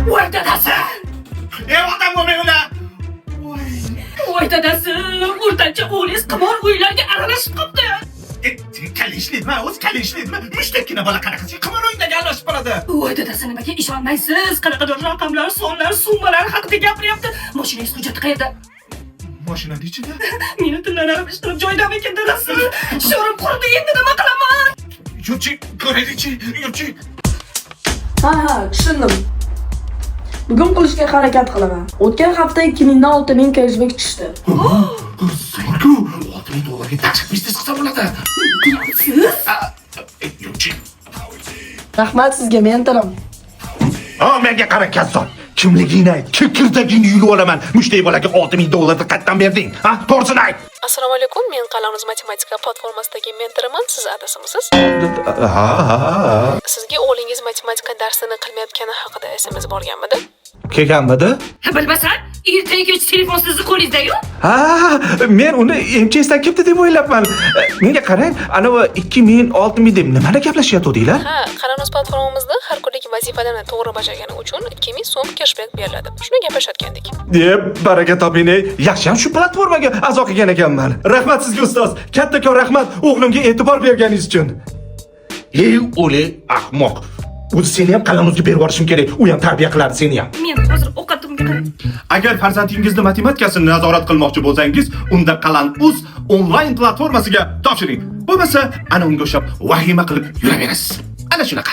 Voy dadasi! Ey, odam bo'lmay ular. Voy. Voy dadasi, o'rtancha o'g'lingiz qimor o'yinlarga aralashib qolibdi. E, kalla ishlaydimi? O'zi kalla ishlaydimi? Mushtdekkina bola qanaqasi qimor o'yinlarga aralashib qoladi? Voy dadasi, nimaga ishonmaysiz? Qanaqadir raqamlar, sonlar, summalar haqida gapiryapti. Mashinangiz hujjati qayerda? Mashinani ichida. Meni tillalarim ishqilib joyidamikin, dadasi? Sho'rim quridi, endi nima qilaman? Yurchi, ko'raylikchi, yurchi. Ha, tushundim. Bugun qilishga harakat qilaman. O'tgan hafta 2000 dan 6000 keshbek tushdi. Zo'r-ku, 6000 dollarga dahshat biznes qilsa bo'ladi. Deyapsiz? Yurchi. Rahmat sizga, mentorim. Ha, menga qara, kazzon. Kimligingni ayt. Kikirdagingni yulib olaman. Mushtdek bolaga 6000 dollarni qayerdan berding? Ha, to'g'risini ayt. Assalomu alaykum, men Qalamuz matematika platformasidagi mentoriman. Siz adasimisiz? Ha. Sizga o'g'lingiz matematika darsini qilmayotgani haqida SMS borganmidi? Kelganmidi? Bilmasan, ertaga kech telefon sizni qo'lingizda-yu. Ha, men uni MCSdan kelibdi deb o'ylabman. Menga qarang, anavi 2000, 6000 deb nimani gaplashyotgandinglar? Ha, Qalamuz platformamizda har kunlik vazifalarni to'g'ri bajargani uchun 2000 so'm keshbek beriladi. Shuni gaplashayotgandik. Deb baraka toping, ey. Yaxshi ham shu platformaga a'zo qilgan ekanman. Rahmat sizga, ustoz. Kattakon rahmat o'g'limga e'tibor berganingiz uchun. Ey, o'li ahmoq. O'zi seni ham Qalamuzga berib yuborishim kerak. U ham tarbiya qiladi seni ham. Men hozir ovqatimga qarang. Agar farzandingizni matematikasini nazorat qilmoqchi bo'lsangiz, unda Qalam.uz onlayn platformasiga topshiring. Bo'lmasa, ana unga o'xshab vahima qilib yuraverasiz. Ana shunaqa.